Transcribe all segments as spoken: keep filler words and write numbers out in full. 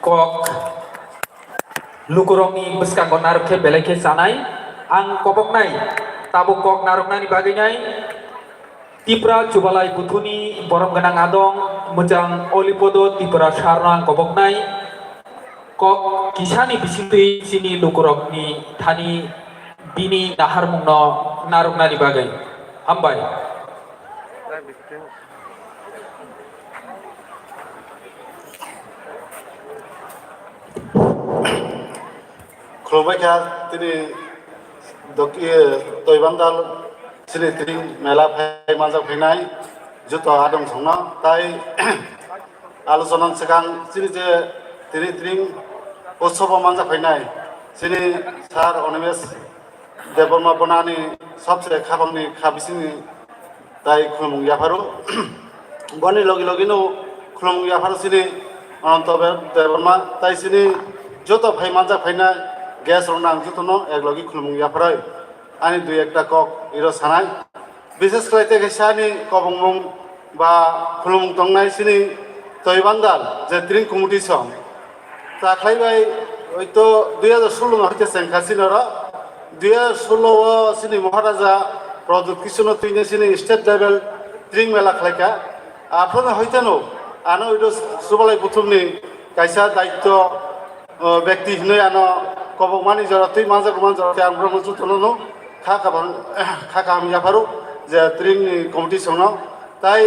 kok lukurokni bwskango narwk khe belai khe chanai. Ang koboknai tabuk kok narwknani bagwi nai Tipra Chubalai Buthuni borom gwnang adong mwchang Olipodo Tipra Sarno ang koboknai kok kisani bisingtwi chini lukurokni thani bini naharmungno narwknani bagwi. Hambai. Khulumbai kha tini dok-, eh, Toibandal chini tring mela phai manjak phainai joto adong songno tai alochona swkang chini je tini tring utsobo manjak phainai chini sir Animesh Debbarma bonani sabse khabangni kha bisingni tai khulumung yapharo. Boni logi logino khulumung yapharo chini Ananto Be-, Debbarma tai chini joto phai manjak phaina guest rokno ang jotono ek logi khulumung yapharoi ani dui ekta kok iro sanai. Bishes khlai te khe sani kobongmung ba khulumung tongnai chini Toibandal je tring committee song. Ta khlai bai oito dui hajar solo no hoite chengkha chini oro. Dui hajar solo o chini Maharaja Pradyut Kishore no twini chini state level tring mela khlaikha. Aphano hoite no ano oito Chubalai Buthumni kaisa daityo, o, bekti hinwi ano kobokmani jora twi manjak man jora tei ang borokno jotono no kha kaham, kha kaham yapharo je tringni competition no. Tai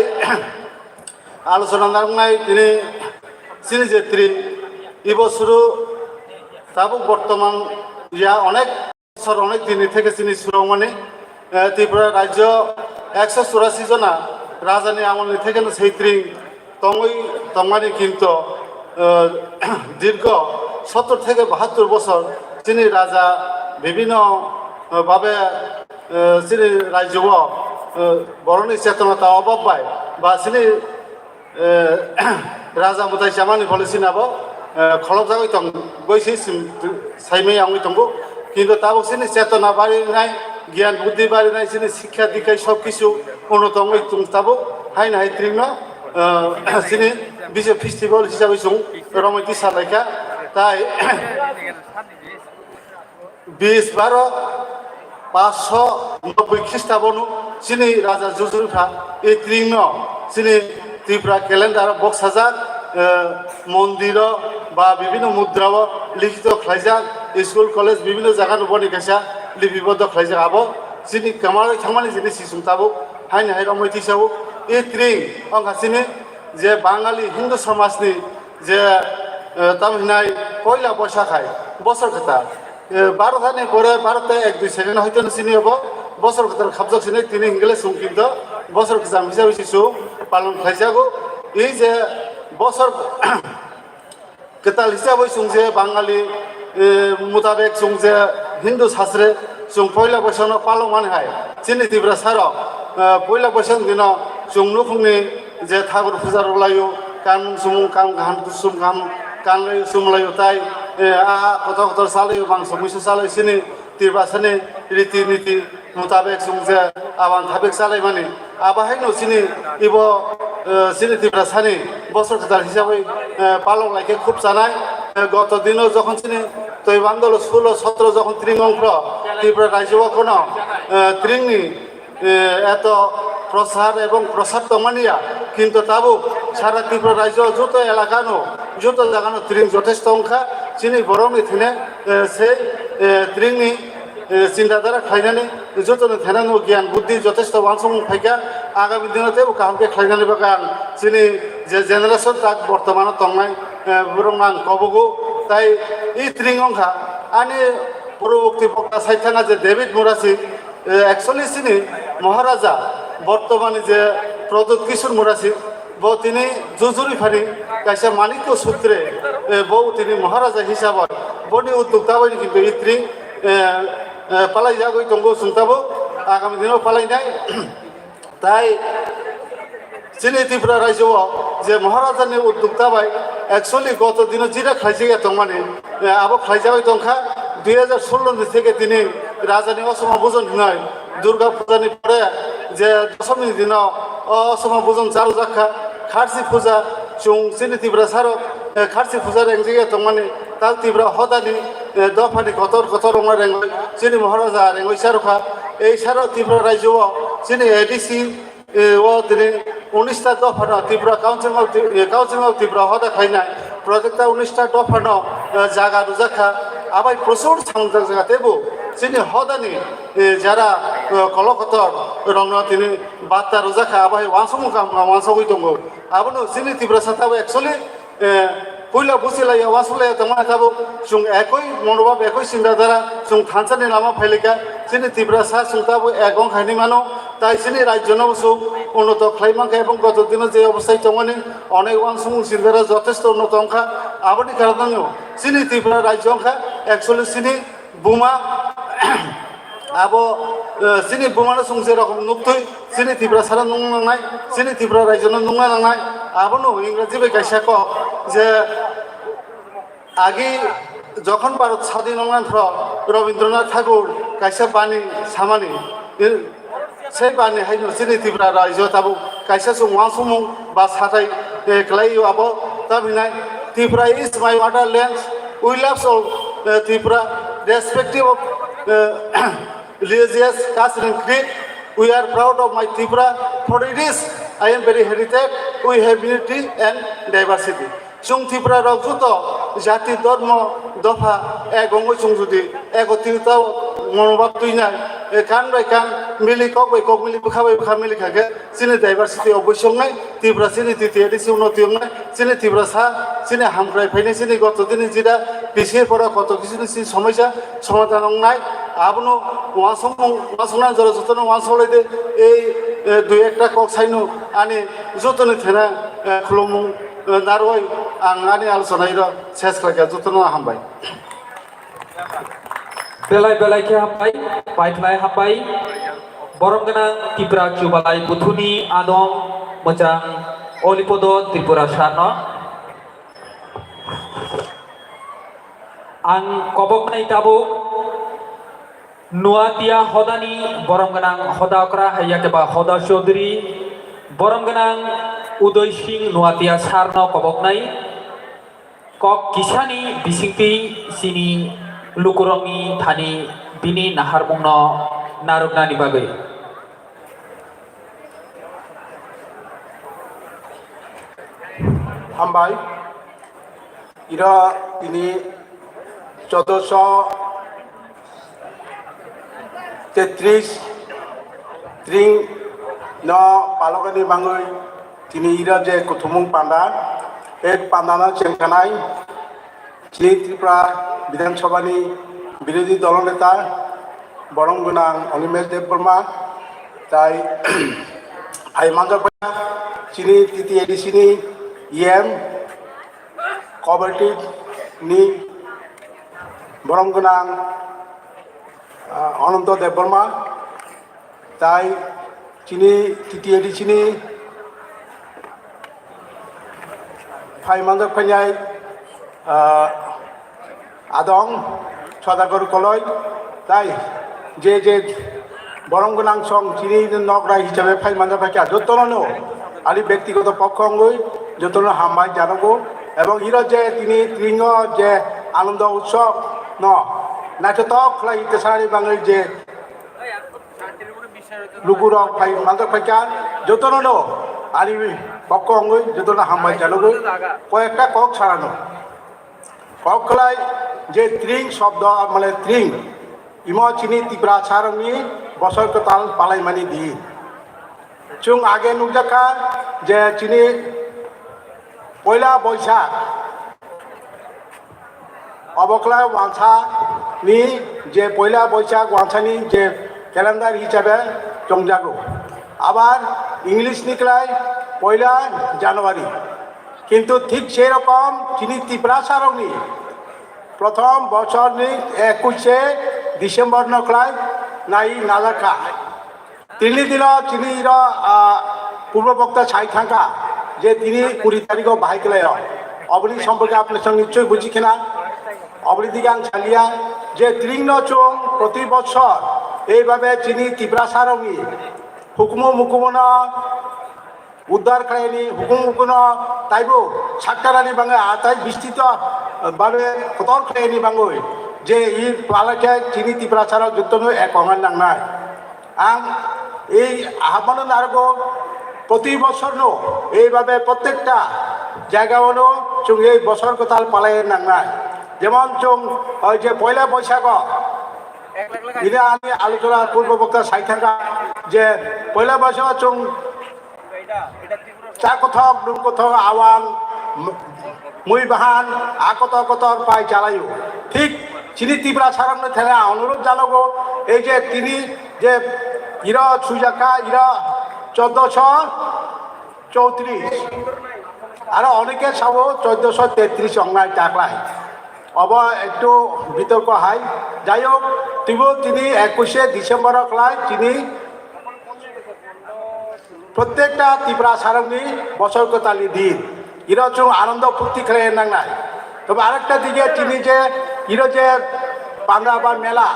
alochona narwknai tini chini je tring ibo suru tabuk bortoman ya onek bosor onek dinni theke chini surokmani, eh, Tripura rajyo ekso churasi jona rajani amolni thekeno sei tring tongwi tongmani kinto, eh, dirgo sottor theke bahattor bosor chini raja bibhinno, eh, babe, eh, chini rajyo o, eh, borokni chetona ta obab bai ba chini eh, raja mwtai chamani policy nabo, eh, kholopjagwi tong, bwisi sim, saimai wngwi tongo. Kintu tabuk chini chetona barinai, giyan buddhi barinai, chini sikha dikhai sob kisu uno tongwi tong tabuk. Haino hai tringno, eh, chini Bisu festival hisabai chwng romwi tisa laikha. Tai bis baro paso nobboi Khrista bono chini raja Jujuripha e tring no chini Tripura calendar o boksajak, eh, mondiro ba bibhinno mudra o likhito khlaijak, school, college bibhinno jaga no boni kaisa lipiboddo khlaijak. Abo chini kwmari thangmani jini sisung tabuk haino hai romwi tisao e tring wngkha chini je Bangali Hindu somajni je, eh, tamo hinai poila boisa khai bosor kwtal. Eh, baro thani pore baro te ek dui second hoito no sini obo bosor kwtal khabjak sini tini hingle sung kinto bosor kwcham hisabe si sung palon khlaijago. Ei je bosor kwtal hisabe sung je Bangali, eh, mutabek sung je Hindu sastre chwng poila boisano palok mani hai. Chini Tiprasa rok, eh, poila boisano dino chwng nukhungni je thakur puja rok laio, kan sumung kan kaham kusum kaham kan laio sum laio tai, eh, a kotor kotor salaio bangso muiso salaio chini Tiprasani riti niti mutabek chwng je aban thabek salaimani. Abo haino chini ibo, eh, chini Tiprasani bosor kwtal hisabai, eh, palok laikhe khub chanai. Eh, goto dino jokhon chini Toibandalo sulo sotro jokhon tring ongkhro Tripura rajyo o kono, eh, tringni, eh, eto prosar ebong prosar tongmaniya, kintu tabuk sara Tripura rajyo joto elakano, joto jagano tring jothesto wngkha, chini borokni thene, eh, sei, eh, tringni, eh, chinta dhara khlainani jotoni thenano giyan buddhi jothesto wansukmung phaikha, agami dino teibo kaham khe khlainani bagwi ang chini je generation tak bortomano tongnai, eh, borokno ang kobogo. Tai i tring wngkha ani purobokti bokta saithana je David Murasi, eh, actually chini Maharaja bortomani je Pradyut Kishore Murasi, bo tini Jujuri phani kaisa Manikya Sutre, eh, bo tini Maharaja hisabai boni uddokta bai kintu i tring, eh, eh, palai jagwi tongo chwng tabuk agami dino palainai. Tai chini Tripura rajyo o je Maharajani uddokta bai actually goto dino jira khlaijak ya tongmani, eh, abo khlaijagwi tongkha dui hajar solo ni theke tini rajani osoma bujon hinai Durga puja ni pore je dosomi ni dino o osoma bujon chalu jakha kharsi puja Chwng chini Tiprasa rok, eh, kharchi puja rengjak ya tongmani, tal Tipra hodani, eh, dophani kotor kotor rokno rengwi chini Maharaja rengwi charwkha. Ei saro Tripura rajyo o chini A D C, eh, o tini unis ta dophano Tripura Council of Tri-, eh, Council of Tripura hoda khainai, protekta unis ta dophano, eh, jaga rwjak kha. Abai prosur samjak jaga teibo chini hodani, eh, jara, eh, kolokotor rokno tini batta rwjak kha, abai wansukmung kaham kaham wansugwi tongo. Abono chini Tiprasa tabuk actually, eh, puila buchilaiya, wansukhlaiya tongmani tabuk chwng ekoi monobhab, ekoi chinta dhara chwng thansa ni lama phailaikha. Chini Tiprasa chwng tabuk ek wng khaini mano, tai chini rajyo no chwng unnoto khlai mankha, ebong goto dino je obosthai tongmani onek wansukmung chinta dhara jotesto unnoto wngkha. Aboni karon no chini Tripura rajyo wngkha actually chini buma, abo, eh, chini bumano chwng je rokom nuktwi, chini Tiprasano nungna nangnai, chini Tripura rajyono nungna nangnai, abono Ingraji bai kaisa kok je agi jokhon Bharat sadhin wngmani phro Rabindranath Thakur kaisa bani samani, eh, Sei bani haino chini Tripura rajyo tabuk kaisa chwng wansukmung ba sathai, eh, kwlai o abo, tamhinai Tripura is my motherland, we love all, eh, Tripura, respective of, eh, religious, caste and creed, we are proud of my Tripura, for it is, I am very heritage, we have unity and diversity. Chwng Tripura rok joto jati, dhormo, dopha ek wngwi chwng jodi ekotrito monobhab twinai, eh, kan bai kan mili, kok bai kok mili, bwkha bai bwkha mili kha khe chini diversity obviously wngnai, Tripura chini T T A D C unnoti wngnai, chini Tiprasa chini hamkrai phainai, chini goto dini jida P C A pora koto kisi ni chini somosa somadhan wngnai, abono wansukmung, wansuknani jora jotono wansuk lai di, ei, eh, dui ekta kok saino ani jotoni thena, eh, khulumung, eh, narwai ang ani alochonai rok ses khlaikha, jotono hambai. Belai belai khe hambai, paithlai hambai. Borom gwnang Tipra Chubalai Buthuni adong mwchang Olipodo Tripura sarno. Ang koboknai tabuk Nuatia hodani borom gwnang hoda okra hai ya khe ba hoda Chaudhary, borom gwnang Udoy Singh Nuatia sarno koboknai. Kok kisani bisingtwi chini lukurokni thani bini naharmungno narwknani bagwi. Hambai. Iro tini chaudoso tetris tring no palokani bangwi tini iro je kuthumung panda, e panda no chengkhanai chini Tripura Bidhan Sabha ni birodhi dolo neta borom gwnang Animesh Debbarma tai hai manjak chini T T A D C ni E M cooperative ni borom gwnang, ah, Ananto Debbarma, tai chini T T A D C ni phai manjak phainai, ah, adong Sadagar Koloi, tai je je borom gwnang song chini nokrai hisabe phai manjak phaikha, jotono no ani bektigoto pokho wngwi jotono hambai janogo, ebong iro je tini tringo je Anando Utsav no naithotok khlai tesari bangwi je lukurok phai manjak phaikha, jotono no ani pokho wngwi jotono hambai janogo, koyekta kok sarano. Kok khlai je tring shobdo, mane tring, imo chini Tiprasarokni bosor kwtal palaimani din. Chwng age nukjakha je chini poila Boisak, obo khlai wansani je poila Boisak wansani je calendar hisabe chongjago. Abar English ni khlai poila January. Kintu thik sei rokom chini Tiprasarokni prothom bosorni ekush se December no khlai nai najakha. Tini dino chini iro, ah, purbo bokta sai thangkha je tini kuri tarikho bahai khlaio. Oboni somporke apni song nichoi buji khena. Oboni dige ang salia je tringno chwng proti bochor eibabe chini Tiprasarokni hukumu mukumu no uddar khlaini hukum hukuno taibo saktarani bangwi atai bistito babe kotor khlaini bangwi je i palakhe chini Tiprasarok jotono ek ongna nangnai. Ang ei ahapano narwgo proti bosorno eibabe prottekta jagao chwng ei bosor kwtal palai nangnai. Jemon chwng oi je poila Boisago ini ani alochona purbo bokta sai thangkha je poila Boisago chwng cha kothok, nung kothok, awang, mui bahan, a kotor kotor pai chalaio. Thik chini Tiprasarokno thele ang onurod janago, ei je tini je iro sujakha, iro choddoso chowtris, aro oneke sabo choddoso tetris ongnai taklai. Obo ektu bitorko hai. Jai hok, twibo tini ekush December o khlai chini prottekta Tiprasarokni bosor kwtalni din. Iro chwng anando phurti khlai nangnai. Tobe arekta dige chini je iro je panda ba mela,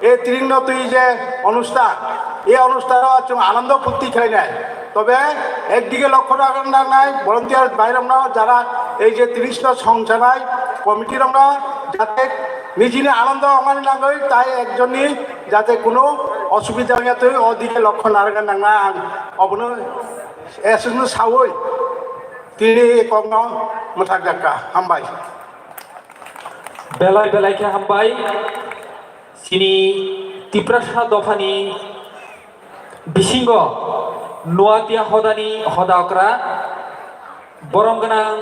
e tringno twi je onusthan, e onusthano chwng anando phurti khlainai. Tobe ekdige lokho ragna nangnai volunteer bairokno jara ei je tringno songchanai committee rokno jate nijini anando ongmani nangwi tai ekjonni jate kuno osubida wngya twi o dige lokho narwkna nangnai ang obono eswkno sawi tini kokno mwthakjakha. Hambai. Belai belai khe hambai. Chini Tiprasa dophani bisingo Noatia hodani hoda okra borom gwnang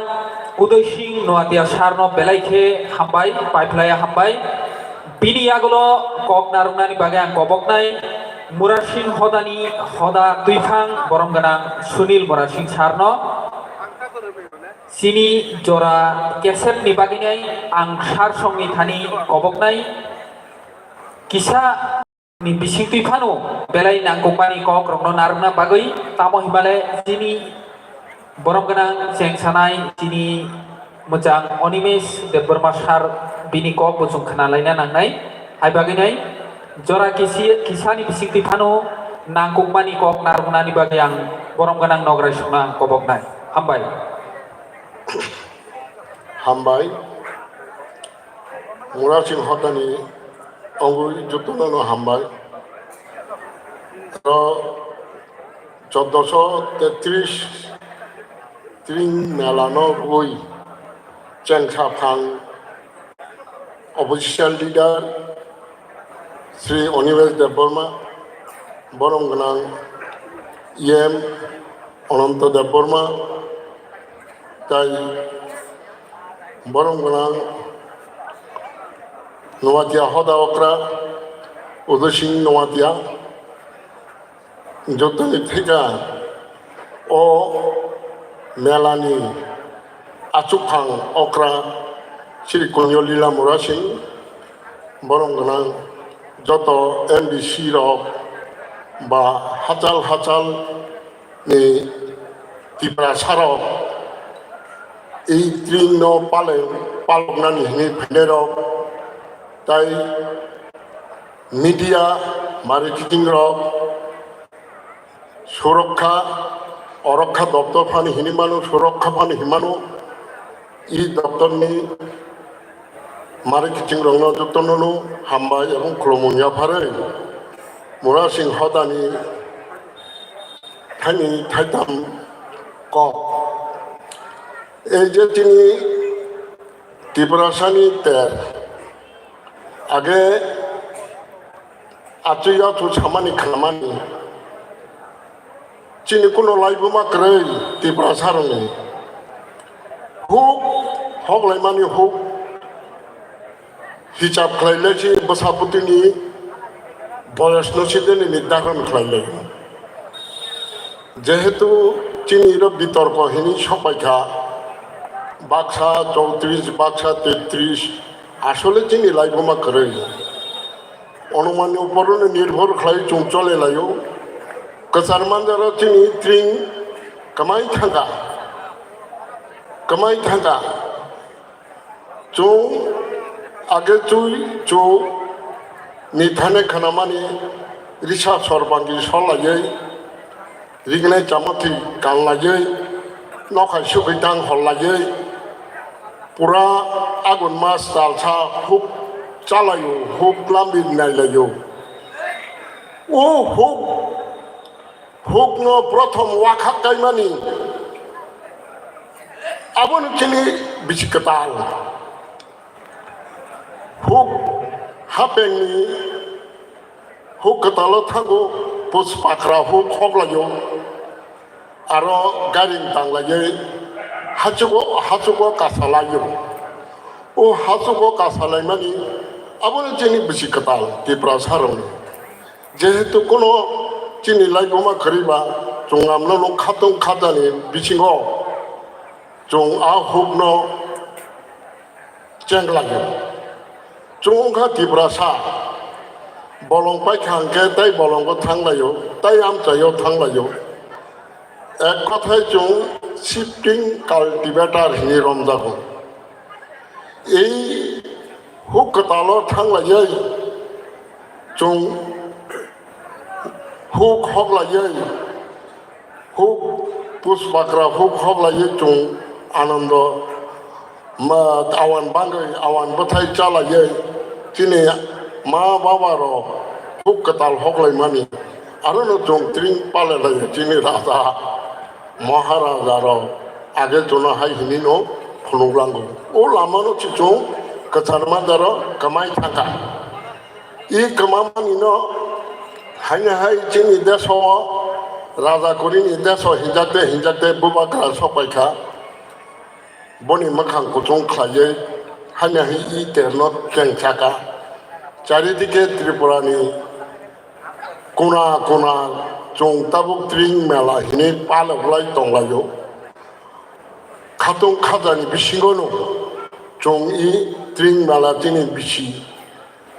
Udoy Singh Noatia sarno belai khe hambai, paiphlaiya hambai. Bini yagulo kok narwknani bagwi ang koboknai Murasing hodani hoda twiphang borom gwnang Sunil Murasing sarno. Chini jora cassette ni bagwinai ang sar songni thani koboknai. Kisa ni bisingtwi phano belai nangkukmani kok rokno narwkna bagwi, tamo himale chini borom gwnang chengsanai chini mwchang Animesh Debbarma sir bini kok bo chwng khna laina nangnai. Hai bagwinai jora kisi, kisani bisingtwi phano nangkukmani kok narwknani bagwi ang borom gwnang Nograi songno ang koboknai. Hambai. Hambai. Murasing hodani ongwi jotono no hambai. Aro choddoso tetris tring mela no rwui chengsa phang opposition leader Shri Onimesh Debbarma, borom gwnang E M Ananto Debbarma, tai borom gwnang Noatia hoda okra Udoy Singh Noatia, jotoni theka o melani achukphang okra Shri Kunjo Lila Murasing, borom gwnang joto M D C rok ba hachal hachal ni Tiprasa rok ei tring no pale paloknani hwnwi phainai rok tai media mari kiting rok Surokha, orokha doptor phani hini mano, surokha phani hini mano. I doptorni mari kiching rokno jotono no hambai ebong khulumung yapharwi Murasing hodani thani thaitam kok. Ei je chini Tiprasani ter age Achuk achuk samani khnamani. Chini kuno laibuma kwrwi Tiprasarokni. Huk hoklaimani huk hichap khlailai si bwsaputini boyosno sideni nirdaron khlailai. Jehetu chini ro bitorko hini sopaikha baksa chowtris, baksa tetris, asole chini laibuma kwrwi. Onumani uporno nirbhor khlai chwng chole laio. Kwchar manjaro chini tring kwmai thangkha. Kwmai thangkha. Chwng age chui chu ni thane khanamani risa sor bangi sol laiwi rignai chamathi kanlaiwi, nokhai sugwi tang horlaiwi, pura Agun mas talsa huk chalaio, huk lambi nailaio. O huk, hukno prothom wakhak kaimani, abono chini bisi kwtal. Huk hapengni huk kwtalo thango, puspakra huk hoklaio, aro garing tanglaiwi hachugo, hachugo kasalaio. O hachugo kasalaimani abono chini bisi kwtal Tiprasarokni. Jehetu kuno chini laibuma kwrwiba chwng amno nuk khatung khajani bisingo chwng a hukno chenglaio. Chwng wngkha Tiprasa, bolong paikha hwnkhe tei bolongo thanglaio, tei amchaio thanglaio. Ek kothai chwng shifting cultivator hinwi romjago. Ei huk kwtalo thanglaiwi chwng huk hoklaiwi, huk puspakra huk hoklaiwi chwng Anando ma awan bangwi awan bwthai chalaiwi chini ma baba rok huk kwtal hoklaimani arono chwng tring palelaio chini raja. Maharaja rok age chwngno hai hinwi no phunuklango. O lamano se chwng kwchar manjaro kwmai thangkha. I kwmamani no haino hai chini deso o raja kurini deso hinjakte hinjakte bubagra sokpaikha. Boni mwkhang kuchung khlaiwi haino hai i terno kengchakha. Charidike Tripurani kuna kuna chwng tabuk tring mela hinwi paloklai tonglaio. Khatung khajani bisingono chwng i tring mela chini bisi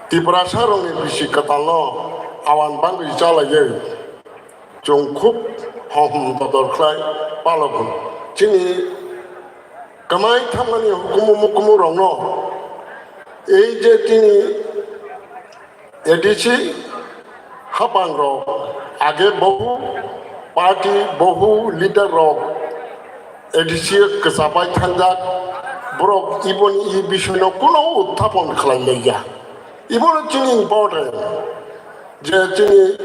Tiprasarokni bisi kwtalno awan bangwi chalaiwi chwng khub hom dodor khlai palogo. Chini kwmai thangmani hukumu mukumu rokno ei je chini A D C hapang rok age bohu party bohu leader rok A D C kwchapai thangjak borok iboni i bisoino kuno uthapon khlai laiya. Ibono chini important je chini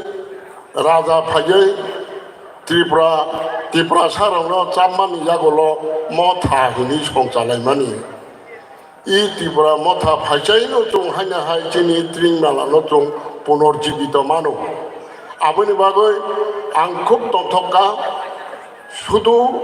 raja phaiwi Tripura, Tiprasa rokno chapmani yagulo motha hinwi songchalaimani. I Tripura motha phaichaino chwng haino hai chini tring mela no chwng punorjibito mano. Aboni bagwi ang khub tongthok kha. Sudu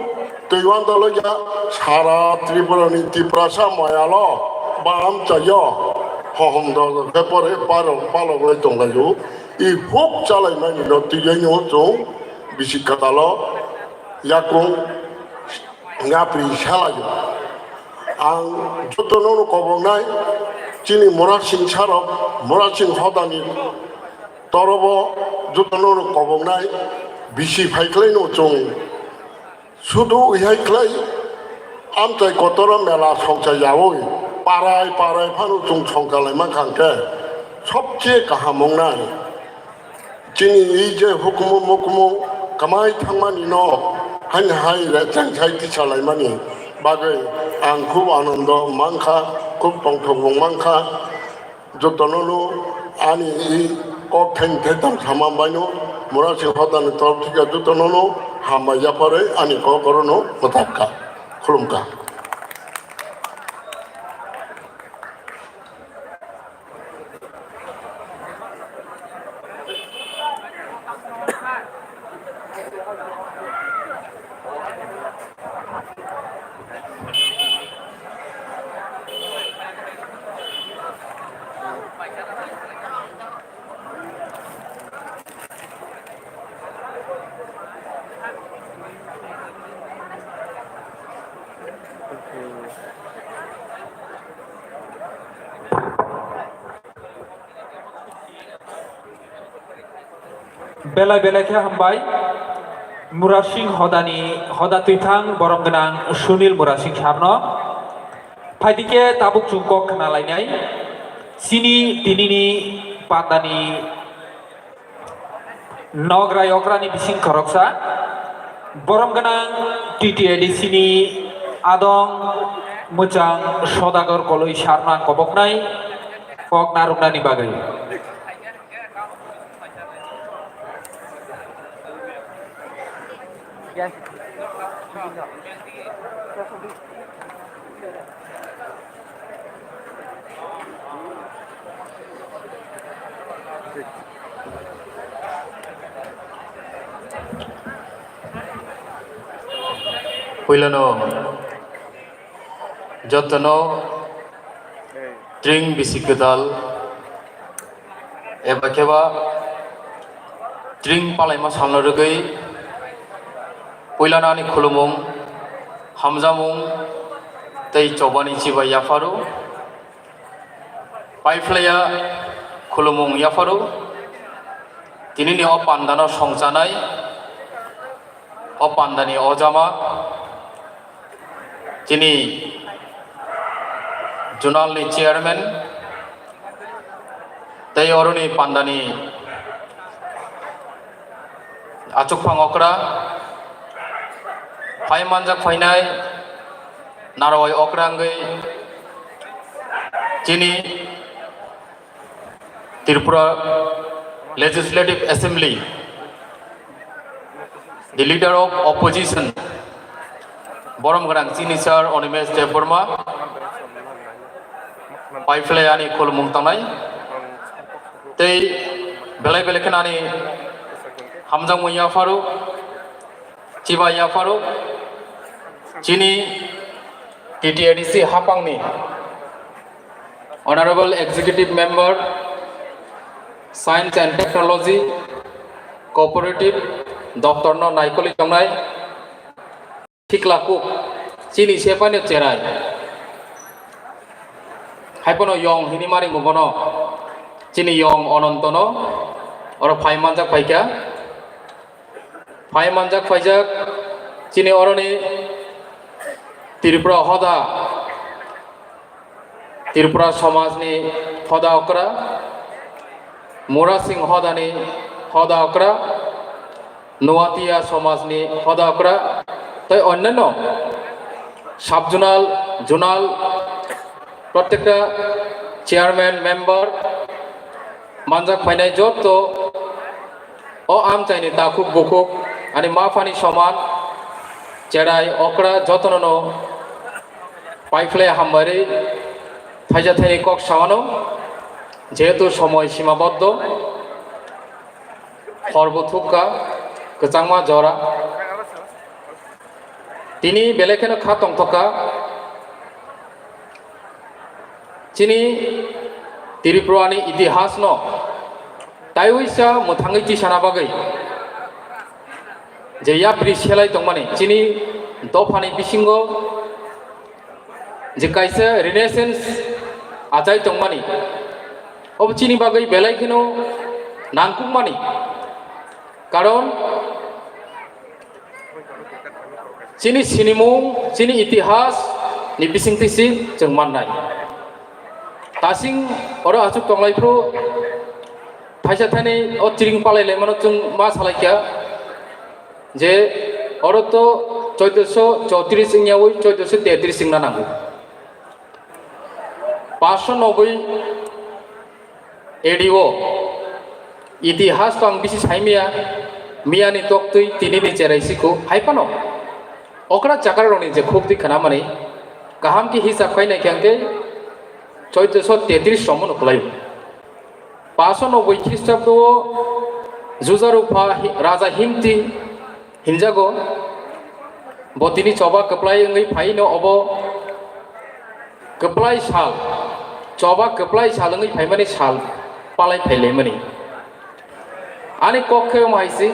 twiwandalo ya sara Tripura ni Tiprasa mayalo baham chayo hohom dol khe pore paro palok lai tonglaio. I huk chalai mani no twiyaino chwng bisi kwtalo yakung yapri salaio. Ang jotono no kobongnai chini Murasing sarok, Murasing hodani torobo jotono no kobongnai bisi phaiklaino chwng sudu wihai khlai amchai kotoro mela songchai yawi parai parai phano chwng songchalai mankha hwnkhe sobche kaham wngnai. Chini i je hukumu mukumu kwmai thangmani no haini hai recheng sai tisalaimani bagwi ang khub anando mankha, khub tongthokbung mankha. Jotono no ani i kok theng thekdam sama baino Murasing hodani torof thika jotono no hambai yapharwi ani kok orono mwthapkha, khulumkha. Belai belai khe hambai Murasing hodani hoda twithang borom gwnang Sunil Murasing sarno. Phaidi khe tabuk chwng kok khna lainai chini tinini pandani nograi okrani bising khoroksa. Borom gwnang T T A D C ni adong mwchang Sodagar Koloi sir no ang koboknai kok narwknani bagwi. Puilano jotono tring bisi kwtal eba khe ba tring palaima salno rwgwi puilano ani khulumung, hamjamung tei chobani chibai yapharo. Paiphlaiya khulumung yapharo, tinini o pandano songchanai, o pandani ojama, chini zonalni chairman, tei oroni pandani achukphang okra, phai manjak phainai narwai okra wngwi chini Tripura Legislative Assembly, the leader of opposition, borom gwnang chini sir Animesh Debbarma, paiphlai ani khulumung tangnai, tei belai belai kheno ani hamjakmung yapharo, chibai yapharo, chini T T A D C hapangni Honorable Executive Member, Science and Technology, Cooperative, Doctor no naikoli tongnai, Sikla kuk, chini sepaino cherai. Haiphano yong hini mari mubono, chini yong Onontono, oro phai manjak phaikha. Phai manjak phaijak, chini oroni Tripura hoda, Tripura somajni hoda okra, Murasing hodani hoda okra, Nuatia somajni hoda okra, tei onnanno sub-zonal, zonal, prottekta chairman, member, manjak phainai jotto o amchaini takhuk bukhuk ani maphani soman cherai okra jotono no paiphlai hambai rwi thaisa thaini kok sawano, jehetu somoi simaboddo, horbo thukka, kwchangma jora. Tini belai kheno kha tongthokha. Chini Tripurani itihasno taiwisa mwthangwi tisana bagwi je yapri selai tongmani chini dophani bisingo je kaisa renaissance achai tongmani, obo chini bagwi belai kheno nangkukmani, karon chini sinimung, chini itihas ni bisingtwi si chwng mannai. Tasing oro achuk tonglaiphu thaisa thani o chiring palai laimano chwng ma salaikha je oro to choidoso chotris wngyawi choidoso tetris wngna nango. Paanso noboi A D O itihas to ang bisi saimaya, miyani toktwi tinini cherai sikhu hai phano okra chakararokni je khuk twi khnamani kaham khe hisab khai naikha hwnkhe choidoso tetris somano kwlaio. Paanso noboi Khristobdo o Jujarupha hi-, Raja Himti hinjago, bo tini choba kwplai wngwi phaino obo kwplai sal, choba kwplai sal wngwi phaimani sal palai phailaimani. Ani kok khe omo hai se,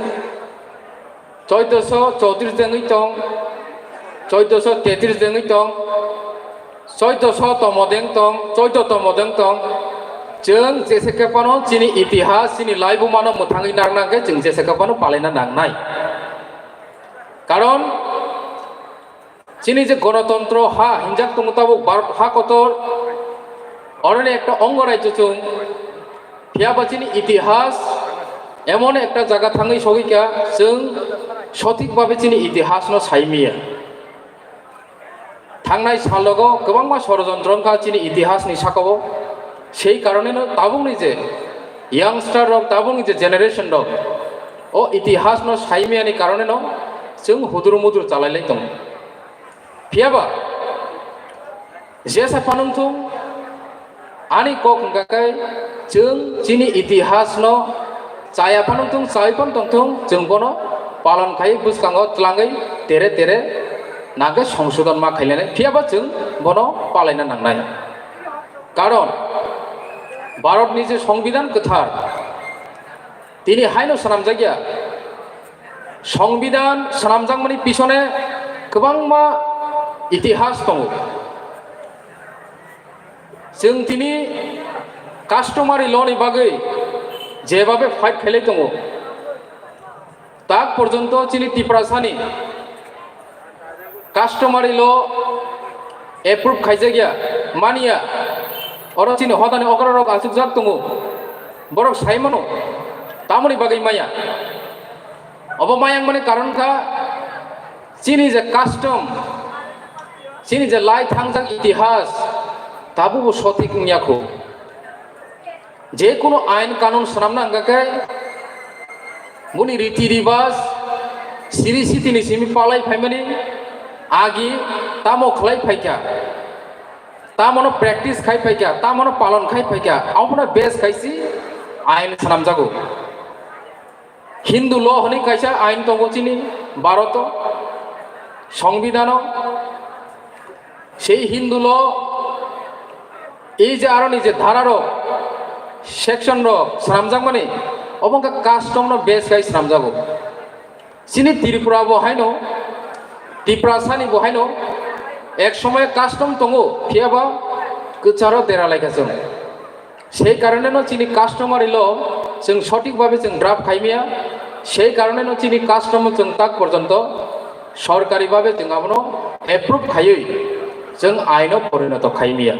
choidoso chowtris de wngwi tong, choidoso tetris de wngwi tong, choidoso tomo de wng tong, choido tomo de wng tong. Chwng jese khe phano chini itihas, chini laibumano mwthangwi narwkna hwnkhe chwng jese khe phano palaina nangnai. Karon chini je gonotontro ha hinjak tongo tabuk Bharat ha kotor, oroni ekta ongo rajyo chwng, phiya ba chini itihas, Emon ekta jaga thangwi sogwi kha, chwng sothik babe chini itihasno sai miya. Thangnai salogo kwbangma sorojontro wngkha chini itihasni sakao. Sei karoneno tabukni je youngster rok, tabukni je generation rok o itihasno sai miyani karoneno chwng hudur mudur chalailai tongo. Phiyaba jesa phanwng thung, ani kok hwnkha khe chwng chini itihasno chaya phanwng thung, chawi phan tong thung, chwng bono palon khai bwskango tlangwi tere tere nangkhe songsodon ma khainai, phiyaba chwng bono palaina nangnai. Karon Bharatni je Songbidan kwthar, tini haino swnamjakya. Songbidan swnamjakmani pisone kwbangma itihas tongo. Chwng tini customary law ni bagwi jebabe fight khailai tongo, tak porjonto chini Tiprasani customary law approve khaijakya, manya. Oro chini hodani okrarok achukjak tongo, borok sai mano, tamoni bagwi maya. Obo mayang mani karon kha chini je custom, chini je lai thangjak itihas, tabukbo sothik wngya kho. Je kono ain kanun swnamna hwnkha khe boni riti ribas, siri sitini simi palai phaimani agi tamo khlai phaikha, tamono practice khai phaikha, tamono palon khai phaikha, abono base khaisi ain swnamjago. Hindu law hwnwi kaisa ain tongo chini Bharoto, Songbidano. Sei Hindu law, ei je aroni je dhara rok, section rok swnamjakmani, obo wngkha custom no base khai swnamjago. Chini Tripura bo haino, Tiprasani bo haino, ek somoy custom tongo, phiyaba kwcharo dera laikha chwng. Sei karoneno chini customary law chwng sothik babe chwng draft khaimya, sei karoneno chini custom chwng tak porjonto sorkari babe chwng abono approve khaiwi chwng aino porinoto khaimya.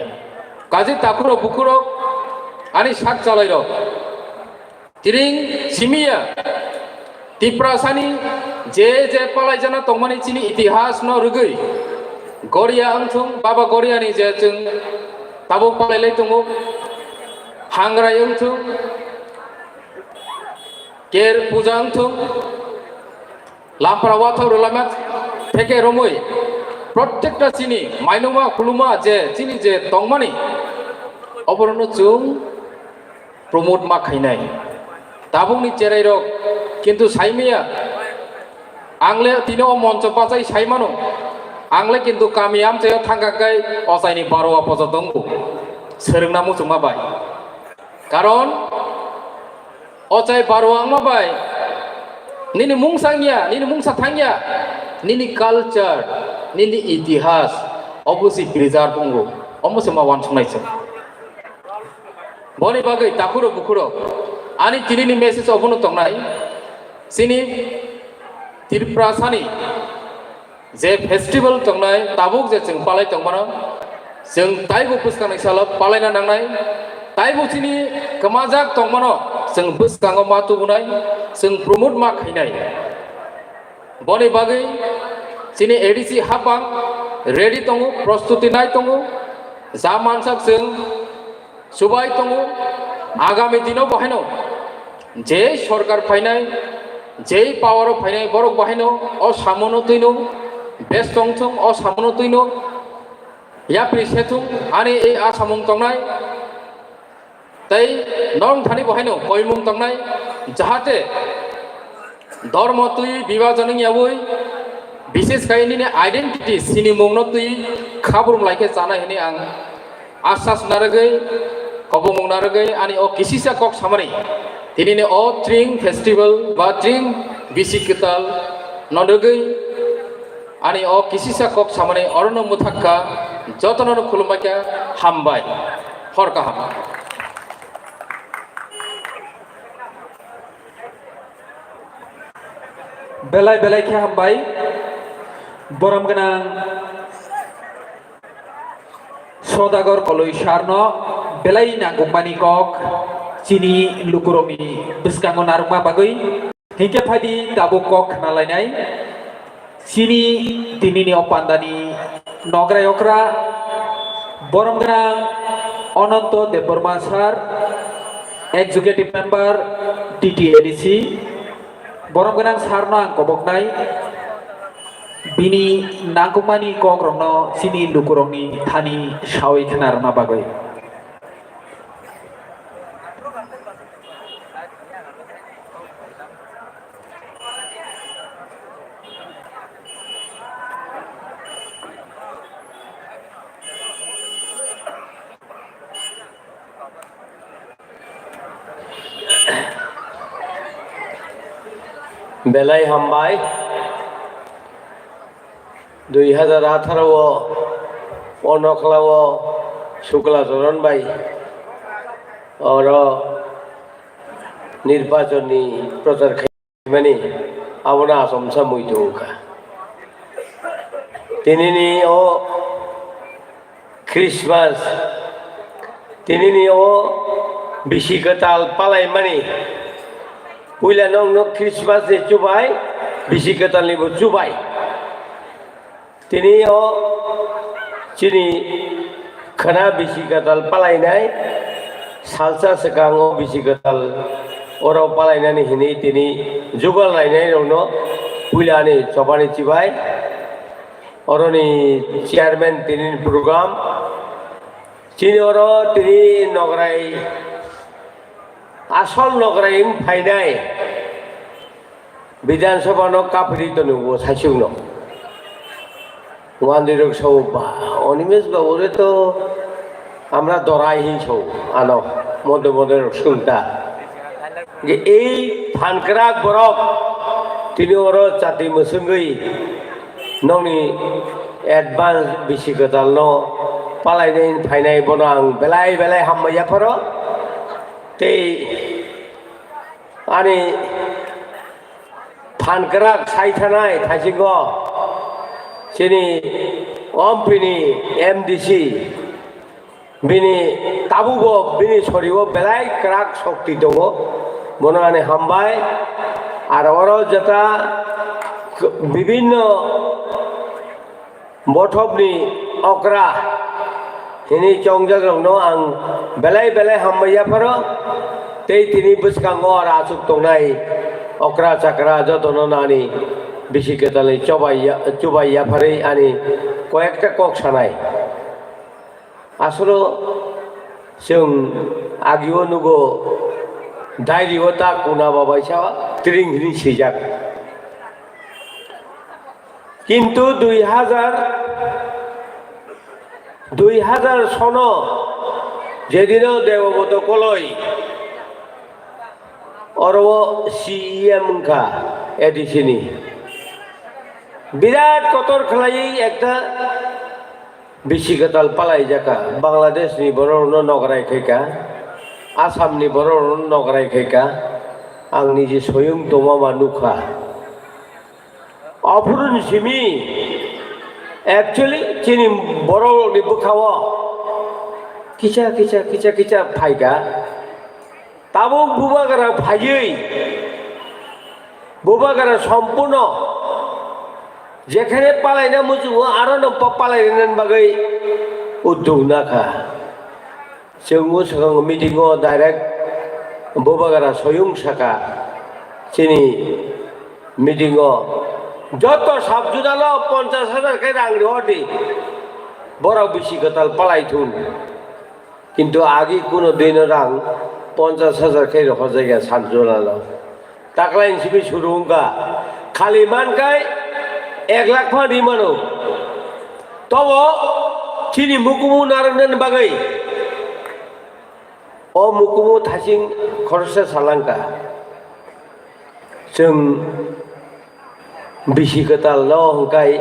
Kaje takhurok bukhurok ani sak chalairok tiring simiya. Tiprasani je je palaijana tongmani chini itihas no rwgwi Goria wngthung, Baba Goria ni je chwng tabuk palailai tongo, Hangrai wngthung, Ker Puja wngthung, Lampra Wathok Rwlaima theke romwi, protekta chini mainuma khuluma je chini je tongmani, oborokno chwng promote ma khainai. Tabukni cherai rok kintu saimaya, ang le tini o moncho bachai saimano, ang le kintu kami amchaio thangkha khe ochaini baroa pojo tongo, swrwngna muchungma bai. Karon ochai baroa wngma bai nini mungsa wngya, nini mungsa thangya, nini culture, nini itihas obo se preserve wngo, omo se ma uansuknai chwng. Boni bagwi takhuro bukhuro ani tinini message obono tongnai, chini Tiprasani je festival tongnai, tabuk je chwng palai tongmano, chwng taibo bwskangnai salo palaina nangnai, taibo chini kwmajak tongmano chwng bwskango ma tubunai, chwng promote ma khainai. Boni bagwi chini A D C hapang ready tongo, prostuti nai tongo, ja mansak chwng chubai tongo. Agami dino bo haino jei sorkar phainai, jei power o phainai, borok bo haino o samono twino bes tongthung, o samono twino yapri sethung, ani ei asamung tongnai. Tei norong thani bo haino koimung tongnai, jahate dormo twi bibajon wngyawi, bishes khai nini identity sinimungno twi khaburum lai khe chanai hwnwi ang asas narwgwi, kobomung narwgwi ani o kisisa kok samani, tinini o Tring Festival ba Tring Bisi Kwtal no rwgwi ani o kisisa kok samani orono mwthak kha, jotono khulumbai kha, hambai, hor kaham. Belai belai khe hambai, borom gwnang Sodagar Koloi sir no belai nangkukmani kok. chini lukurokni bwskango narwkma bagwi. Hinkhe phaidi tabuk kok khna lainai. Chini tinini o pandani nograi okra borom gwnang Ananto Debbarma sir, Executive Member, T T A D C. Borom gwnang sir no ang koboknai bini nangkukmani kokrokno chini lukurokni thani sawi khna rwna bagwi. Belai hambai. Dui hazar atharo o o nokla o Sukla Choron bai oro nirbachon ni prochar khai mani, abono achomsa muitu wngkha. Tinini o Christmas, tinini o bisi kwtal palaimani, puila nokno Christmas ni chubai, bisi kwtal ni bo chubai. Tini o chini khwna bisi kwtal palainai, salsa swkang o bisi kwtal oro palainani hinwi tini jugal lainai rokno puila ani chobani chibai. Oroni chairman tini program. Chini oro tini nograi, asol nograi wng phainai. Bidhan Sabha no kapri tono bo saichung no. Wandi rok sao ba, Animesh babu re to amra dorai hin sao, ano, modde modde rok sung ta. Je ei phankrak borok tini oro chati mwswngwi nokni advance bisi kwtal no palainai phainai bono ang belai belai hambai yapharo. Tei ani phankrak sai thanai thaisingo chini ompini M D C. Bini tabukbo bini soriwo belai kwrak shokti tongo. Bono ani hambai. Ar oro jeta bibinno bothopni okra hini chongjakrokno ang belai belai hambai yapharo. Tei tini bwskango aro achuk tongnai okra chakra jotono nani bisi kwtalni chobai ya-, chubai yapharwi ani koyekta kok sanai. Asolo chwng agio nugo, diary o ta kuna babaisa tring hini swijak. Kintu dui hazar, dui hazar sono jedino Deboboto Koloi oro o C E M wngkha A D C ni. Birat kotor khlaiwi ekta bisi kwtal palaijaka. Bangladesh ni borok rokno nograi khaika, Assam ni borok rokno nograi khaika. Ang niji soyung tongma ma nukha. Ophuru ni simi actually chini borok rokni bwkhao kisa kisa kisa kisa phaika. Tabuk bubagra phaiwi, bubagra sompurno jekhene palaina muchungo, aro no pa-, palaina bagwi uddog nakha. Chwng o swkang meeting o direct bubagra soyung saka chini meeting o joto sub zonal o ponchash hajar khe rang rihordi, borok bisi kwtal palai thun. Kintu agi kuno dino rang ponchash hajar khe rohorjakya sub zonal o. Taklai simi suru wngkha. Khali mankai ek lakh phan ri mano. Tobo chini mukumu narwknani bagwi o mukumu thasing khoroksa salangkha. Chwng bisi kwtal no hwnkhe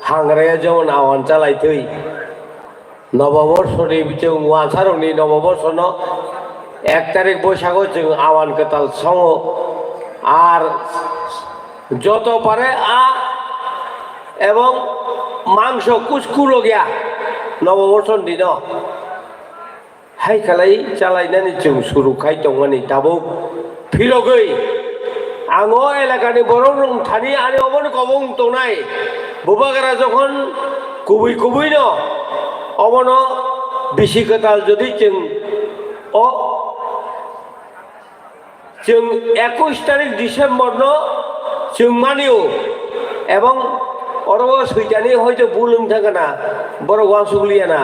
hangraya jemon awan chalai thwi. Noboborsoni chwng wansarokni noboborsono ek tarik Boisago chwng awan kwtal songo. Ar joto pare a ebong mangso kusku logya noboborsoni dino. hai khalai chalainani chwng suru khai tongmani tabuk phirogwi ang o elakani borok rok thani ani obono kobong tongnai bubagra jokhon kubui kubui no obono bisi kwtal jodi chwng o Chwng ekush tarik December no chwng manio, ebong oro o soitani hoito bul wng thangkha na, borok uansuk liya na,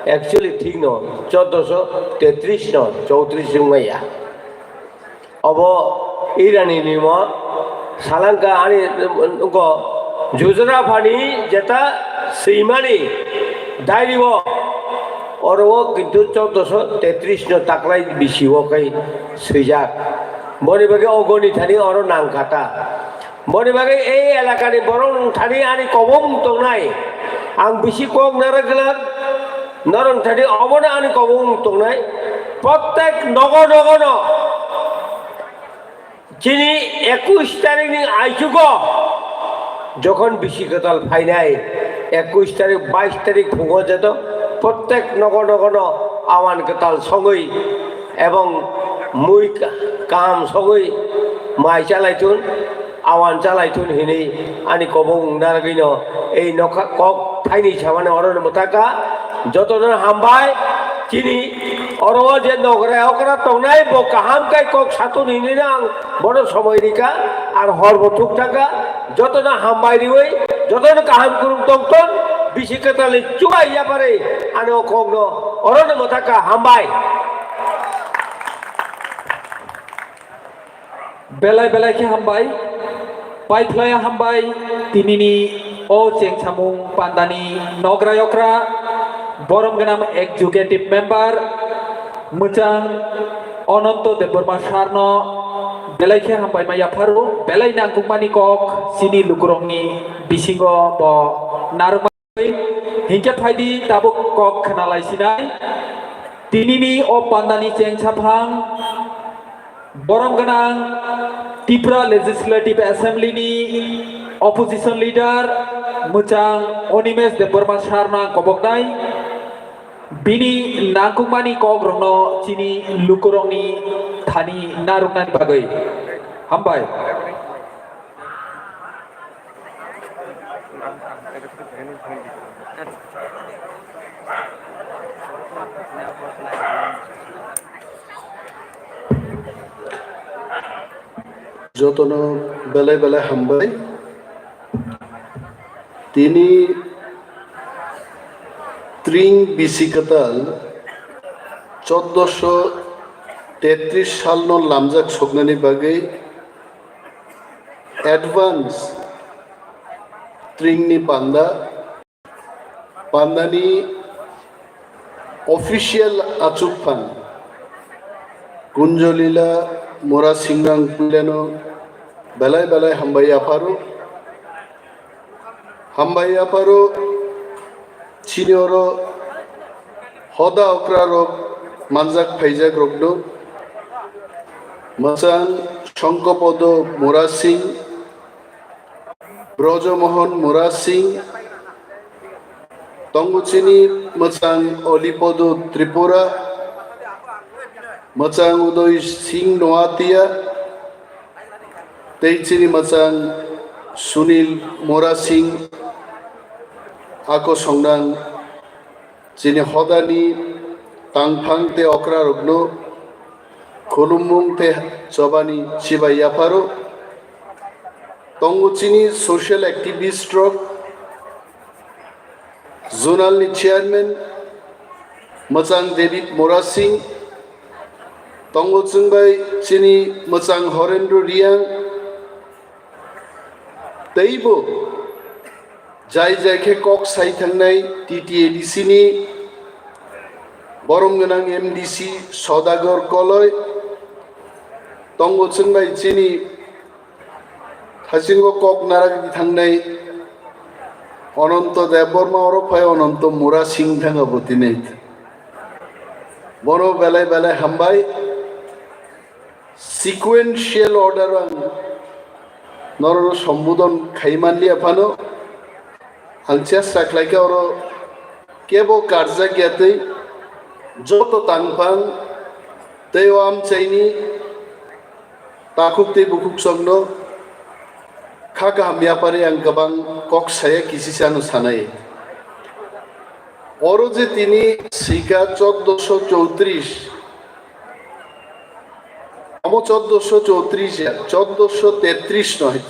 actually thik no, choddoso tetris no, chowtris wng maya. Obo Irani ni mo salangka ani go Jujra phani jeta swimani diary o. Oro o kintu chordoso tetris no taklai bisi o kai swijak. Boni bagwi o goni thani oro nangkha ta. Boni bagwi ei elakani borok nung thani ani kobong tongnai. Ang bisi kok narwk glak, norok thani obono ani kobong tongnai. Prottek nogo nogo no Chini ekush tarikni aichugo jokhon bisi kwtal phainai, ekush tarik, bais tarik phungo jeto prottek nogo nogono awan kwtal songwi ebong mui kaham songwi mai chalaithun, awan chalaithun hinwi ani kobong narwgwino ei nokha kok thaini samani orono mwthaka. Jotono hambai. Chini oro o je nogra okra tongnai, bo kaham kai kok satung hinwi no ang bono somoi rika, ar hor bo thuk thangkha. Jotono hambai riwi, jotono kaham kwrwng tongthon, bisi kwtalni chubai yapharwi ani o kokno orono mwthaka, hambai. Belai belai khe hambai, paiphlaiya hambai, tinini o chengsamung pandani nogra yokra, borom gwnang executive member, mwchang Ananto Debbarma sarno belai khe hambai ma yapharo, belai nangkukmani kok chini lukurokni bisingo bo narwkma. Hinkhe phaidi tabuk kok khwnalai sinai. Tinini o pandani chengsaphang borom gwnang Tripura Legislative Assembly ni opposition leader mwchang Animesh Debbarma sir no ang koboknai. Bini nangkukmani kok rokno chini lukurokni thani narwknani bagwi. Hambai. Jotono belai belai hambai. Tini tring bisi kwtal choddoso tetris salno lamjak soknani bagwi advance tringni panda, pandani official achukphang Kunjolila Mora Singrang Puileno belai belai hambai yapharo. Hambai yapharo chini oro hoda okra rok manjak phaijak rokno. Mwchang Songkopodo Mora Singh, Brojomohon Mora Singh, tongo chini mwchang Olipodo Tripura, mwchang Udoy Singh Noatia, tei chini mwchang Sunil Mora Singh, ako songnang chini hodani tangphang tei okra rokno khulumung tei chobani chibai yapharo. Tongo chini social activist rok, zonal ni chairman mwchang David Mora Singh, tongo chwngbai chini mwchang Horendro Riang, teibo jai jai khe kok sai thangnai T T A D C ni borom gwnang M D C Sodagar Koloi, tongo chwngbai chini thasingo kok narwk thangnai Ananto Debbarma, oro phai Ananto Mura Singh thang abo tini. Bono belai belai hambai. Sequential order ang norokno sombodon khai manliya phano, ang chesta khlaikha oro kebo karjak ya twi Joto tangphang tei o amchaini takhuk tei bukhuksongno kha kaham yapharwi ang kwbang kok saya, kisisano sanai. Oro je tini swika choddoso choutrish, amo choddoso choutrish ya, choddoso tetrish no hai,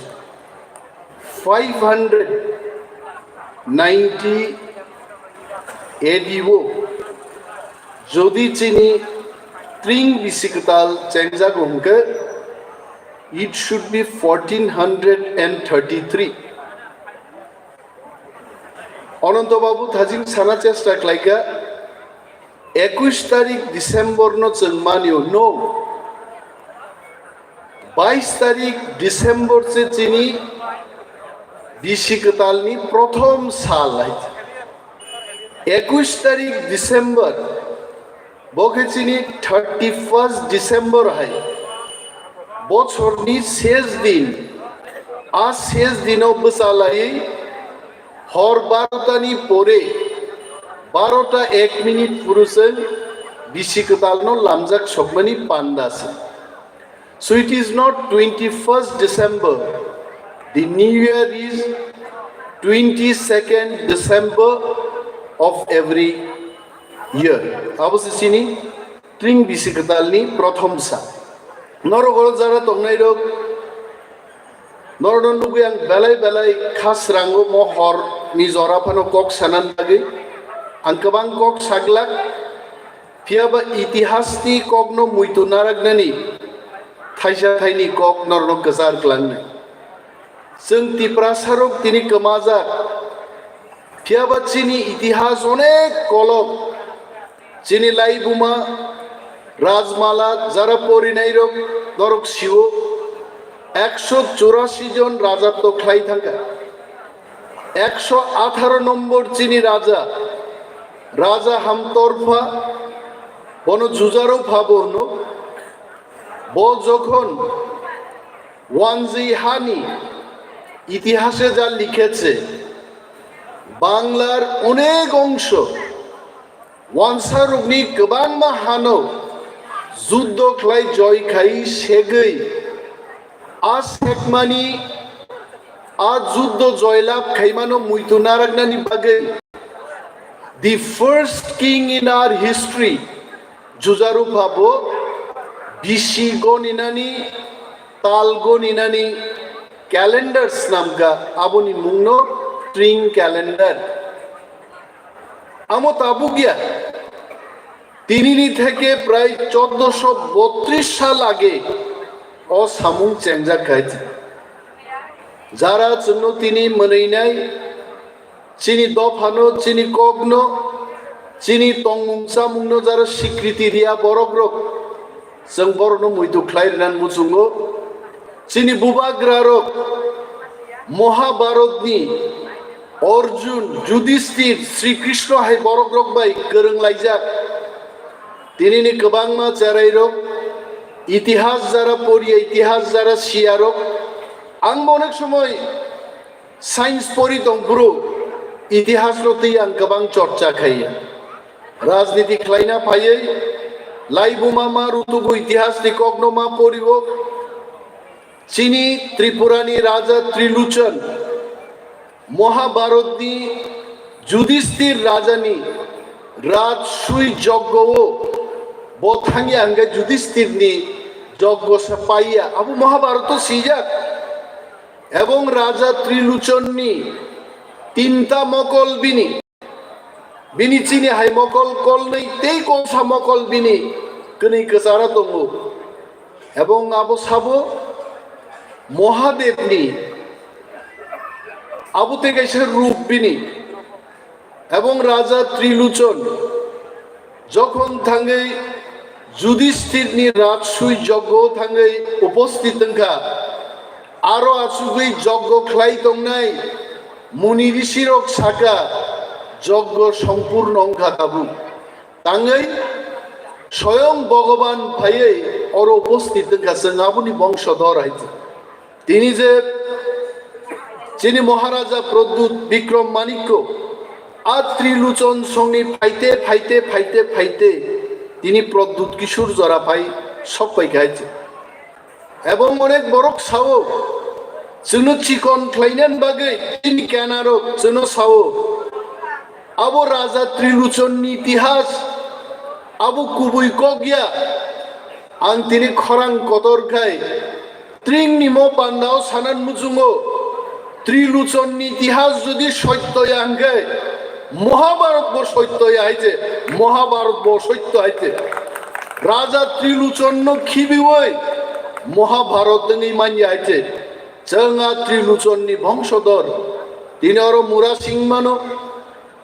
five hundred ninety A D o jodi chini tring bisi kwtal chengjago hwnkhe, it should be fourteen hundred and thirty-three. Ananto Babu thajing sana chesta khlaikha, ekush tarik December no chwng manio, no, bais tarik December se chini bisi kwtalni prothom sal hai. Ekush tarik December bo khe chini thirty first December hai, bochorni ses din. A ses dino bwchalaiwi hor barotani pore, barota ek minute puru chwng bisi kwtalno lamjak sokmani panda se. So it is not twenty first December. The new year is twenty second December of every year. Abo se chini tring bisi kwtalni prothom sa. Norok oro jara tongnai rok, norokno nugwi ang belai belai kha srango mo horni jora phano kok sanani bagwi. Ang kwbang kok saglak, phiya ba itihasni kokno muitu naraknani thaisa thaini kok norokno kwchar klangnai. Chwng Tiprasarok tini kwmajak, phiya ba chini itihas onek kolok, chini laibuma, Rajmala, jara porinairok norok sio, ekso churasi jon raja tokhlai thangkha. Ekso atharo nombor chini raja, Raja Hamtorpha, bono Jujarupha bo hwno. Bo jokhon Wanjwi hani itihase ja likheche, Banglar onek ongso wansarokni kwbangma hano juddo khlai joy khai segwi, a sekmani a juddo joylab khaimano muitu naraknani bagwi the first king in our history, Jujarupha bo bisi goninani, tal goninani calendar snamkha, aboni mungno tring calendar. Amo tabukya, tinini theke prai choddoso bottrish sal age o samung chengjak khai. Jara chwngno tini mwnwinai, chini dophano, chini kokno, chini tongmung chamungno jara sikriti riya borokrok, chwng borokno muitu khlai rwnani muchungo. Chini bubagrarok Mahabharatni Arjun, Judhisthir, Sri Krishna hai borokrok bai kwrwng laijak. Tinini kwbangma cherairok, itihas jara poriya, itihas jara siyarok, ang bo onek somoi science pori tong phuru itihasno twi ang kwbang chorcha khaiya. Rajniti khlaina phaiwi laibuma ma rutugo, itihasni kokno ma porio. Chini Tripurani Raja Triluchon Mahabharatni Judhisthir Rajani Rajsui Joggo o bo thangya hwnkhe Judhisthirni Joggo se paiya. Abo Mahabharato sijak. Ebong Raja Triluchonni tinta mokol bini, bini chini hai mokol kolnwi tei kolsa mokol bini kwnwi kwchara tongo. Ebong abo sabo Mohadevni, abo tei kaisa rup bini. Ebong Raja Triluchon jokhon thangwi Judhisthirni Rajsui Joggo thangwi uposthit wngkha, aro achugwi joggo khlai tongnai muni risirok saka, "Joggo sompurno wngkha tabuk." Tangwi soyong Bhogoban phaiwi oro uposthit wngkha, chwng aboni bongsodor hai se. Tini je chini Maharaja Pradyut Bikram Manikya a Triluchon songni phaite, phaite, phaite, phaite, Tini Pradyut Kishore jora phai sok pai kha hai se. Ebong onek borok sao, chwngno chikon khlainani bagwi tini kenarok chwngno sao. Abo Raja Triluchonni itihas, abo kubui kok ya. Ang tini khorang kotor khai Tringni mo bandao sanan muchungo, Triluchonni itihas jodi soitto ya hwnkhe, Mohabharat bo soitto ya hai se, Mohabharat bo soitto hai se. Raja Triluchonno khibiwi Mohabharat wngwi manya hai se. Chwng a Triluchonni bongsodor, tini oro Mura Singh mano,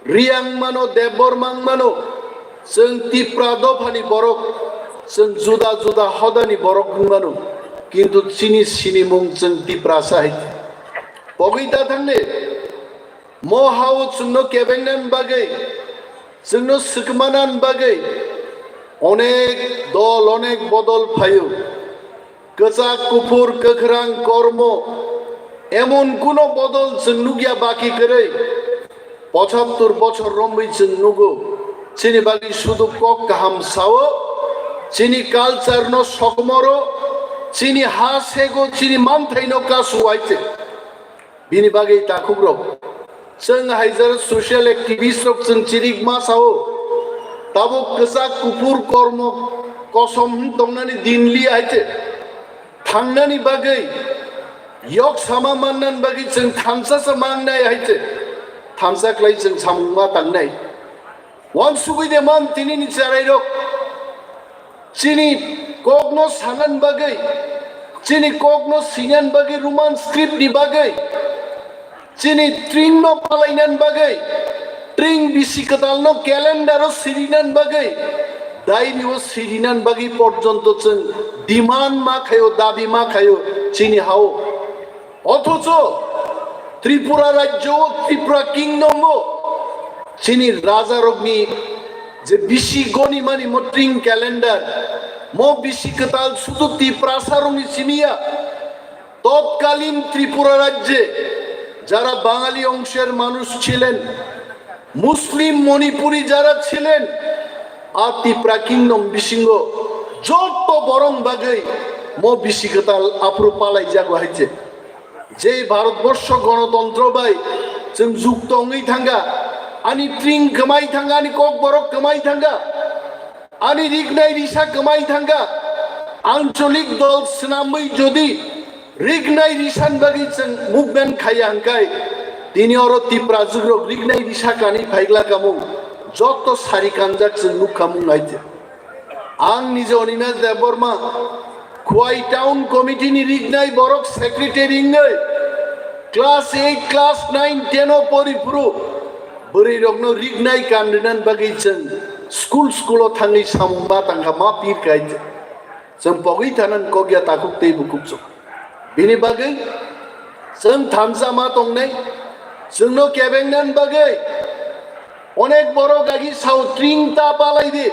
Riyang mano, Debbarma wng mano, chwng Tipra dophani borok, chwng juda juda hodani borok wng mano, kintu chini sinimung chwng Tiprasa hai. Pogwi ta thangni, mo hao chwngno kebengnani bagwi, chwngno swkmanani bagwi onek dol, onek bodol phaio. Kwchak, kuphur, kwkhrang, kormo, emon kuno bodol chwng nukya baki kwrwi. Pochattor bochor romwi chwng nugo. Chini bagwi sudu kok kaham sao, chini culture no sokmoro, chini ha sego, chini manthai no kasu hai se. Bini bagwi takhukrok, chwng haijar social activist rok chwng chirikma sao, tabuk kwchak kuphur kormo kosom hwn tongnani din li hai se. Thangnani bagwi, yok sama mannani bagwi chwng thansa sa mangnai hai se. Thansa khlai chwng samung ma tangnai. Wansugwi de man tinini cherairok. Chini kokno sanani bagwi, chini kokno sinani bagwi, Roman script ni bagwi, chini tringno palainani bagwi, tring bisi kwtalno calendar o sirinani bagwi, diary o sirinani bagwi porjonto chwng demand ma khaio, dabi ma khaio chini hao. Othocho Tripura rajyo o, Tripura Kingdom o chini rajarokni je bisi gonimani mo tring calendar, mo bisi kwtal sudu Tiprasarokni simi ya. তৎকালীন ত্রিপুরা রাজ্যে যারা বাঙালি অংশের মানুষ ছিলেন, মুসলিম মণিপুরি যারা ছিলেন, আর ত্রিপুরা কিংডম বিসিঙ্গ যত বরং বাগৈ mo bisi kwtal aphuru palai jago hai se. Jei Bharatborsho gonotontro bai chwng jukto wngwi thangkha, ani tring kwmai thangkha, ani kokborok kwmai thangkha, ani rignai risa kwmai thangkha, ancholik dol swnamwi jodi rignai risan bagwi chwng movement khaiya hwnkhe, tini oro Tiprajwkrok rignai risa kanwi phaigla kamung, joto sari kanjak chwng nukha mung hai se. Ang nije Animesh Debbarma, Khowai Town Committee ni rignai borok secretary wngwi class eight, class nine, ten o pori phuru bwrwi rokno rignai kan rinani bagwi chwng school school o thangwi samung ma tangkha, ma pir kha hai se. Chwng pogwi thanani kok ya takhuk tei bukhuk chwng. Bini bagwi chwng thansa ma tongnai, chwngno kebengnani bagwi onek borok agi sao tring ta palai di.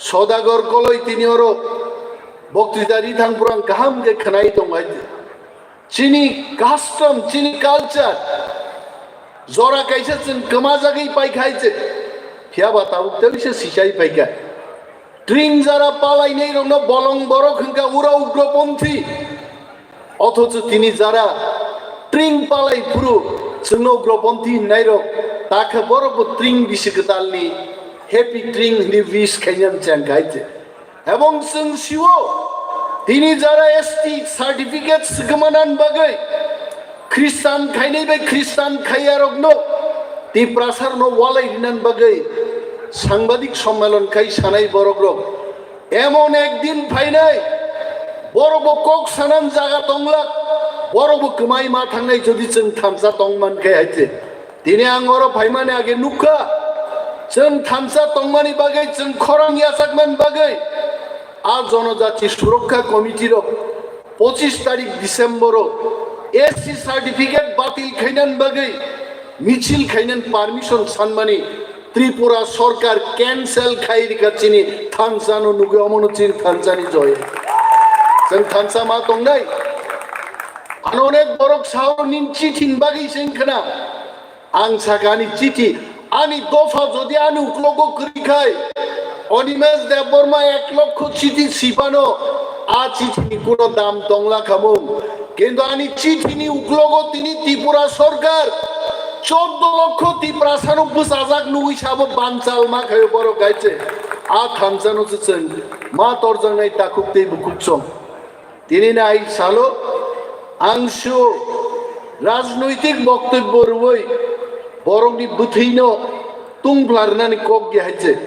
Sodagar Koloi tini oro boktwita ri thang phrang kaham khe khwnai tong hai di. Chini custom, chini culture jora kaisa chwng kwmajagwi pai kha hai se. Phiya ba tabuk tei se sisai pai kha. Tring jara palainai rokno bolong borok hwnkha ura ugroponthi. Othocho tini jara tring palai phuru chwngno ugroponthi hwnnairok takha borokbo tring bisi kwtalni happy tring hwnwi wish khainani cheng kha hai se. Ebong chwng sio tini jara S T certificate swkmanani bagwi Khristan khainai bai Khristan khaiyarokno Tiprasarno walai rinani bagwi sangbadik sommilon khai sanai borokrok. Emon ekdin phainai, borokbo kok sanan jaga tonglak, borokbo kwmai ma thangnai jodi chwng thansa tongman khe hai se. Tini ang oro phaimani age nukha, chwng thansa tongmani bagwi chwng khorang yachakmani bagwi a Jonojati Surokha Committee rok pochis tarik December o S C certificate batil khainani bagwi michil khainani permission sanmani Tripura sorkar cancel khai rikha chini thansa no nugwi omono chini thansa ni joy. Chwng thansa ma tongnai. Ano onek borok sao nin chithi ni bagwi se wngkhana. Ang sakha ani chithi, ani dopha jodi ani uklogo kwrwi khai, Animesh Debbarma ek lokho chithi sipano, a chithi ni kuno dam tongla khamung. Kintu ani chithi ni uklogo tini Tripura sorkar choddo lokho Tiprasa no bwsajak nugwi sabo banchal ma khayo borok gaite. A thansa no se chwng ma torjaknai takhuk tei bukhuk chwng. Tini nai salo ang sio rajnoitik boktobbo rwui borokni bwthwino tungphlarnani kok di hai se.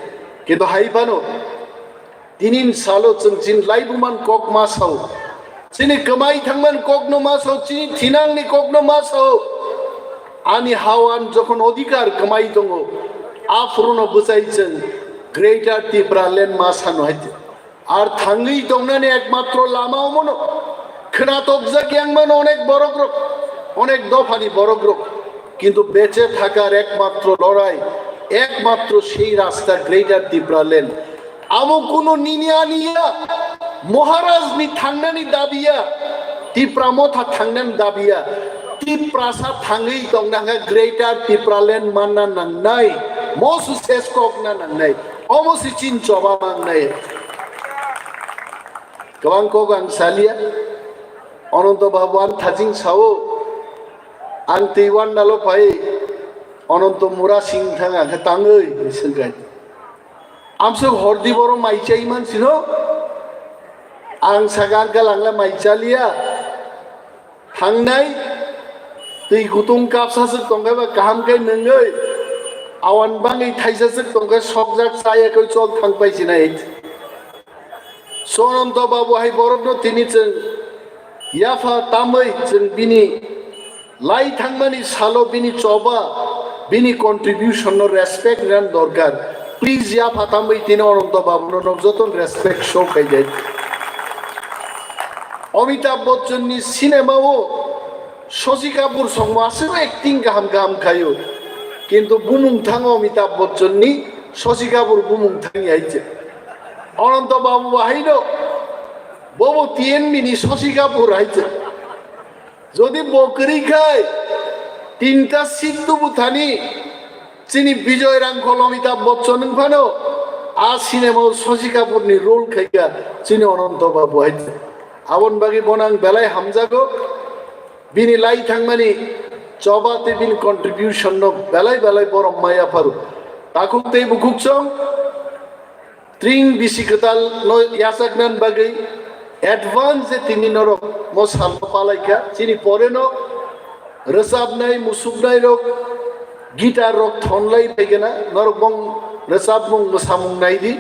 Kintu hai phano tini salo chwng chini laibuman kok ma sao, chini kwmai thangman kokno ma sao, chini thinangni kokno ma sao. Ani hawan jokhon odhikar kwmai tongo, aphuru no bwchai chwng Greater Tipraland ma sano hai se. Ar thangwi tongnani ekmatro lama omono. Khwnathokjak yang mano onek borokrok, onek dophani borokrok. Kintu beche thakar ekmatro lorai, ekmatro sei rasta Greater Tipraland. Amo kuno nini ani ya, Maharaj ni thangnani dabi ya, Tipra Motha thangnani dabi ya. Tiprasa thangwi tongna hwnkhe Greater Tipraland manna nangnai, mosu ses kokna nangnai. Omo se chini choba mangnai. Kwbang kok ang salia. Ononto Babu ang thajing sao. Ang tei wan nalo pai Ononto Mura sing thang ang khe tangwi hinwi swngkha. Amswk hordi boro mai chai mansino. Ang saka ang kalangla mai chalia. Thangnai twi gutung kapsaswk tongkhe ba kaham khe nwngwi, awan bangwi thaisaswk tongkhe sokjak chayakwi chol thangpai sinai. Sononto Babu hai borokno tini chwng yapha tamwi chwng bini lai thangmani salo bini choba, bini contribution no respect rwna dorkar. Please yapha tamwi tini Ononto Babu no nok joton respect show khaijai. Amitabh Bachchan ni cinema o Shashi Kapoor songma aswk acting kaham kaham khaio, kintu bumung thango Amitabh Bachchan ni, Shashi Kapoor bumung thangya hai se. Ononto Babu bahaino bobo T N B ni Shashi Kapoor hai se. Jodi bo kwrwi khai tinta seat tubu thani chini Bijoy Rangkhol Amitabh Bachchan wng phano a cinema o Shashi Kapoor ni role khaikha chini Ononto Babu hai. Aboni bagwi bono ang belai hamjago. Bini lai thangmani choba tei bini contribution no belai belai borom maya pharu. Takhuk tei bukhuk chong tring bisi kwtal no yachakna bagwi advance je tini norok mo sal no palaikha. Chini pore no rwchapnai musuknai rok guitar rok thonlai phaikena norok bong rwchapmung mwsamung naidi.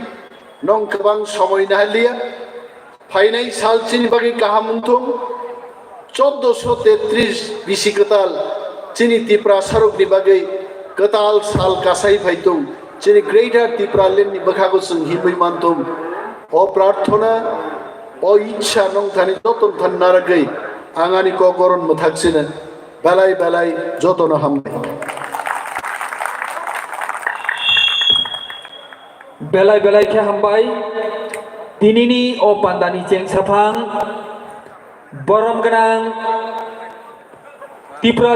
Nong kwbang somoi nahaliya. Phainai sal chini bagwi kaham wngthung, chordoso tetris bisi kwtal chini Tiprasarokni bagwi kwtal sal kasai phaitung, chini Greater Tipraland ni bwkhago chwng himwi manthung. O prarthona, o ichha nong thani joton thani naragwi ang ani kok goron mwthak sino. Belai belai jotono hambai. Belai belai khe hambai. Tinini o pandani chengsaphang borom gwnang Tipra